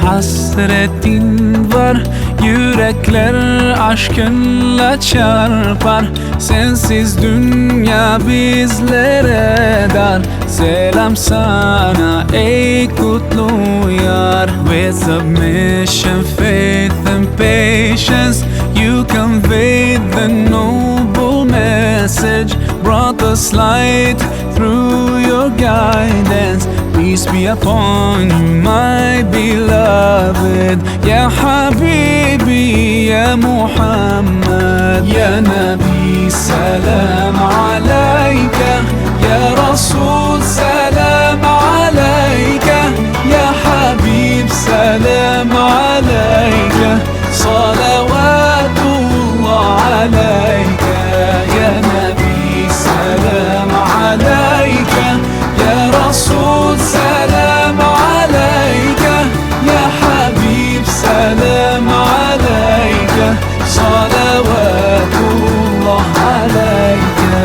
Hasretin var. Yürekler aşkınla çarpar. Sensiz dünya bizlere dar. Selam sana ey kutlu yar. With submission, faith and patience, you conveyed the noble message, brought us light through your guidance. Peace be upon you, my beloved. Ya Habibi, Ya Muhammad. Ya Nabi, salam alayka. Ya Rasul, salam alayka. Ya Habib, salam alayka. Salawatullah alayka. Ya Nabi, salam alayka. Ya Rasul, salam alayka. Ya Habib, salam alayka. Salawatullah alayka.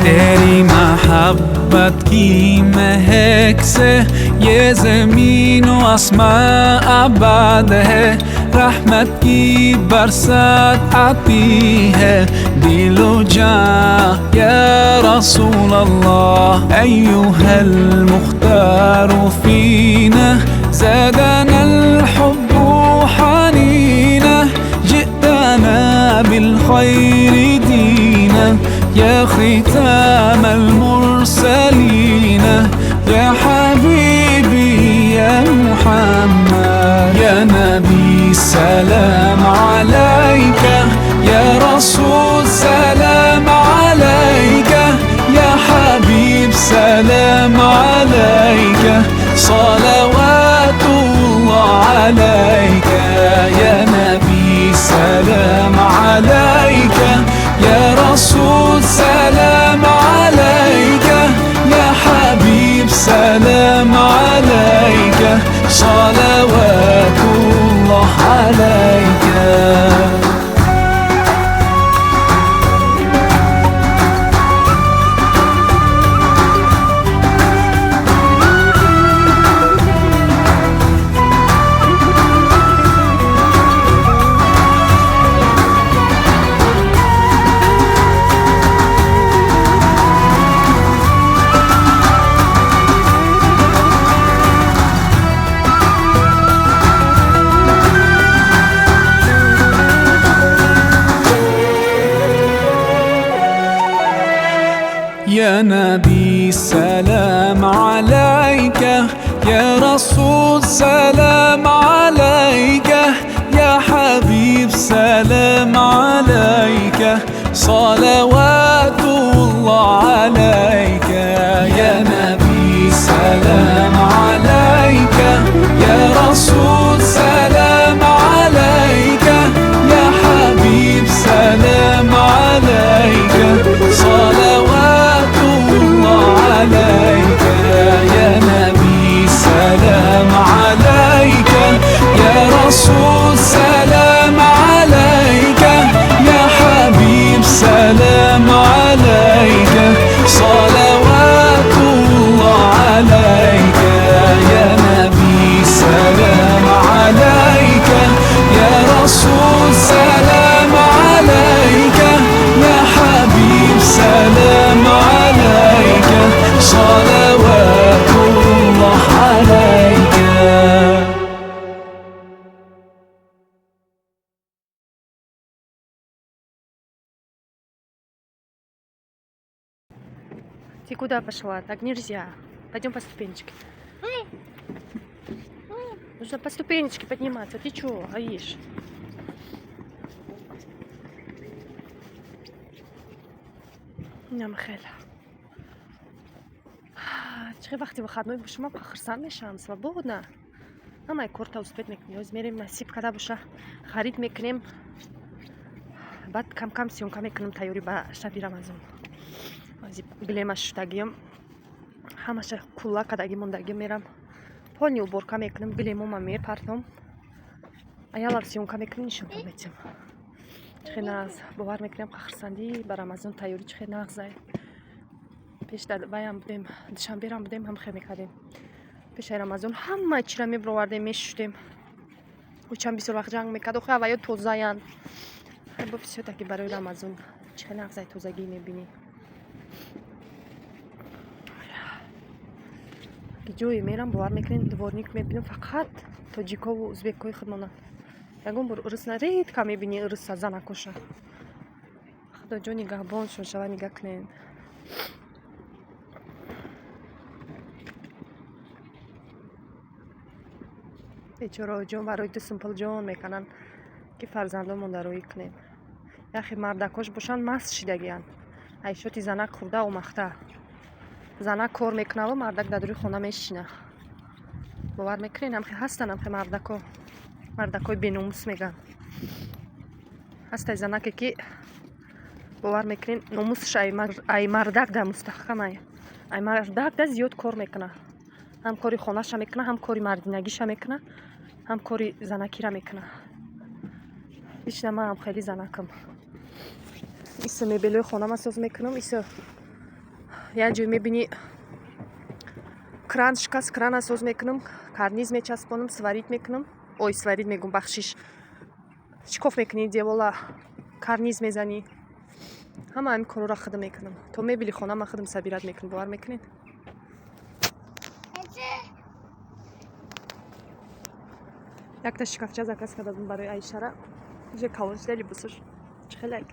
तेरी मोहब्बत की महक से ये ज़मीन व आसमां आबाद है। रहमत की बरसात आती है दिलो जान या रसूल अल्लाह। अय्युहल मुख्तार फीना ज़ादना अल-हुब्बु हनीना, जि'तना बिल-खैर दीना, يا ختام المرسلين. يا حبيبي يا محمد. يا نبي سلام عليك. يا رسول سلام عليك. يا حبيب سلام عليك. صلوات الله عليك. يا نبي سلام عليك. يا رسول سلام عليك. يا حبيب سلام عليك. صلوات الله عليك. يا نبي سلام عليك. يا رسول سلام عليك. يا حبيب سلام عليك. صلوات الله عليك. يا نبي سلام عليك. يا رسول سلام عليك. يا حبيب سلام عليك. صلوات الله عليك. يا نبي سلام عليك. يا رسول سلام عليك. يا حبيب سلام عليك. صلوات الله عليك. يا نبي سلام عليك. يا رسول سلام عليك. يا حبيب سلام عليك. صلوات الله عليك. Ты куда пошла? Так нельзя. Пойдем по ступенечке. Нужно по ступенечке подниматься. Ты чё, Аиш? Ням хеле. Чӣ вақти выходной боша, ман хурсанд мешавам, свободно. Ҳамаи корта успеть мекунем. Ҳоз мерем, насиб када боша, харид мекунем. Баъд кам-кам съёмка мекунем тайёрӣ ба шаби Рамазон. Ҳози гилема шуштагиам, ҳамаша кулла кадаги мондагӣ, мерам. Полный уборка мекунам, гилемома мепартом. Аялав съёмка мекунем, нишонтон метиҳам. Чӣ хел нағз, бовар мекунем, хурсандӣ ба Рамазон тайёрӣ чӣ хел нағзай. Пеш дар ваям будем, Душанберам будем, ҳам хел мекардем. Пешаи Рамазон ҳама чиро мебировардем, мешуштем. Учам бисёр вақт ҷанг мекард, охи аваё тозаянд. Бо всё-таки барои Рамазон чӣ хел нағзай, тозагӣ мебинӣ. Ҷое мерам, бовар мекунед, дворник мебинам, фақат тоҷикову узбекҳои худмонанд. Ягон бор урус на, редко мебинӣ уруса занакоша. Худоҷон нигаҳбоншон шава, нигаҳ кунед. Бечораҳо ҷон барои ду сум пул ҷон мекунанд, ки фарзандонмон дароӣ кунем. Яхе мардакош бошанд, маст шидагиянд. Айшоти занак хӯрда омахта. Занак кор мекунаву мардак дар дури хона мешина. Бовар мекунед, ҳамхе ҳастанд, ҳамхе мардако. Мардакои беномус мегӯянд. Ҳастай занаке, ки, бовар мекунед, номусаш ай мардак да мустаҳкамай. Ай мардак да зиёд кор мекунад. Ҳам кори хонаша мекунад, ҳам кори мардинагиша мекунад, ҳам кори занакира мекунад. Лично ман ҳам хеле занакам. Исо мебелои хонама соз мекунам, исо як ҷой мебинӣ, кран шикаст, крана соз мекунам, карниз мечаспонам, сварить мекунам. Ой, сварить мегӯм, бахшиш. Шикоф мекунӣ девола, карниз мезанӣ. Ҳама ҳамин корҳоро худам мекунам. То мебели хонама худам собирать мекунам, бовар мекунед? Якта шкафча заказ карда будам барои Айшара. Уже калон шида, либосаш чӣ хеле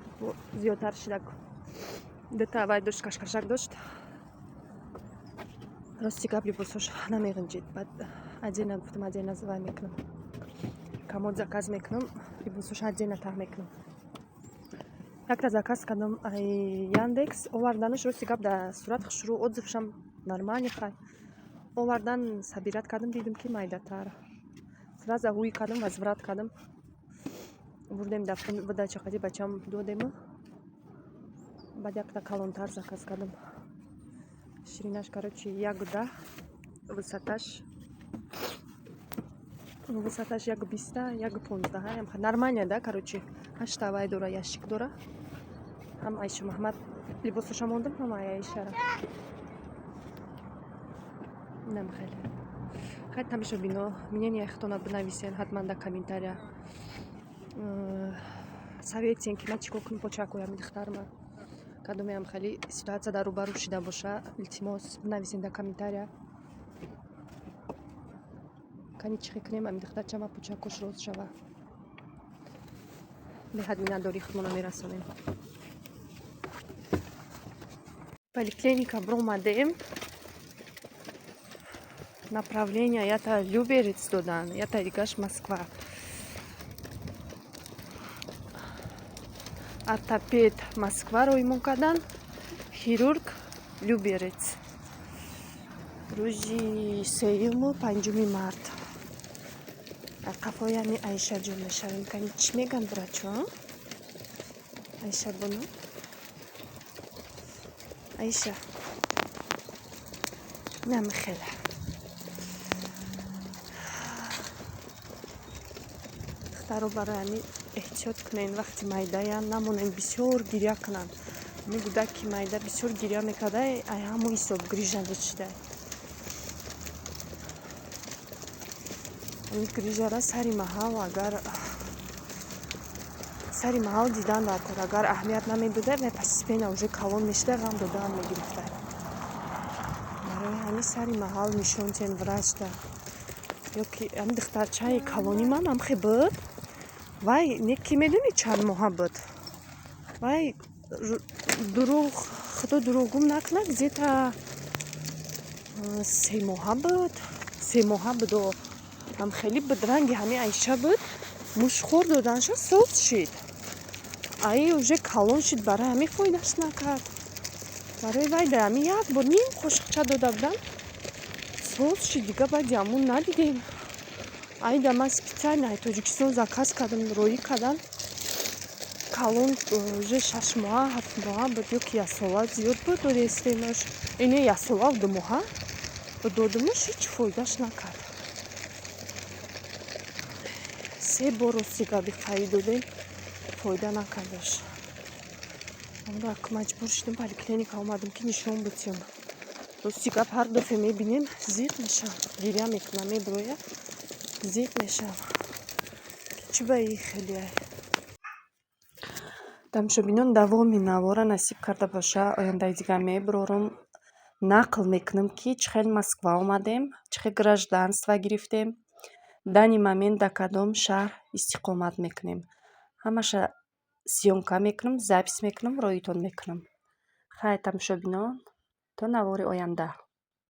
зиёдтар шида. Дута вай дошт, кашкашак дошт. Рости гап, либосош намеғинҷид. Баъд отдельно гуфтам, отдельно вай мекунам. Комод заказ мекунам, либосош отдельно таҳ мекунам. Якта заказ кардам ай Яндекс, оварданаш, рости гап, дар сурат хушрӯ, отзывшам нормальный, хай. Овардан, собирать кардам, дидам, ки майдатар. Сразу ҳуй кардам, возврат кардам. Бурдем дар выдача қади бачам додему. Баъд якта калонтар заказ кардам. Ширинаш, короче, 1,10, высоташ 1,20, 1,15. Нормально да, короче, ҳашта вай дора, ящик дора. Ҳам Айша Маҳмад либосаша мондам, ҳам ай Айшара. Инам хеле. Хай, тамошо бино, мнение худтона бинависен ҳатман дар комментария. Совет тиҳен, ки ман чӣ кор кунам, почакоями духтарма. Кадомеам хеле ситуация дар рӯбарӯ шида боша, илтимос, бинависен дар комментария. Кани чӣ кунем, ами духтарчама почакош рост шава. Беҳад миннатдории худмонро мерасонем. Поликлиника биромадем. Направление ята Люберец додан, ята дигаш Москва. Ортопед Москва роимон кардан, хирург Люберец. Рӯзи сеюму панҷуми март. Дар қафои ҳами Айшаҷон мешавем. Кани чӣ мегӯянд врачо? Айша бону? Айша. Инам хеле. Духтаро, барои ҳамин эҳтиёт кунед, вақти майдаян намонед бисёр гиря кунанд. Ҳамин гӯдак, ки майда бисёр гиря мекарда, ай ҳамон ҳисоб грижа шида. Ҳамин грижара сари маҳал, агар сари маҳал дидан дар кор, агар аҳамият намедода, вай постепенно уже калон мешуда, ғам додаам мегирифта. Барои ҳамин сари маҳал нишон диҳем врачда. Ё ки ҳамин духтарчаи калони ман ҳамхе буд, вай не, ки медонӣ, чанд моҳа буд. Вай, дурӯғ, худо дурӯғгум накунад, где-то 3 моҳа буд, 3 моҳа будо, ҳам хеле буд, ранги ҳамин Айша буд. Мушхӯр доданша, соз шид. Ай уже калон шид, барои ҳамин фоидаш накард. Барои вай дар ҳамин як бор ним қошиқча дода будам, соз шид, дига баъди ҳамун надидем. Айда ман специально ай Тоҷикистон заказ кардам, роӣ кардам. Калон уже 6 моҳа, 7 моҳа буд ё ки яксола зиёд буд, додестемаш. Не, яксолаву 2 моҳа додимаш, ҳеҷ фоидаш накард. Се бор, рости габи, қаи додем, фоида накардаш. Маҷбур шудем, поликлиника омадем, ки нишон битем. Рости гап, ҳар дафъа мебинем, зиқ мешавам, гиря мекунам, мебирояд, зиқ мешавам, чӣ ба и хелеай. Тамошобинон, давоми навора насиб карда боша, ояндаи дигар мебирорам, нақл мекунам, ки чӣ хел Москва омадем, чӣ хел гражданство гирифтем, данный момент дар кадом шаҳр истиқомат мекунем. Ҳамаша съёмка мекунам, запись мекунам, роитон мекунам. Хайр, тамошобинон, то навори оянда.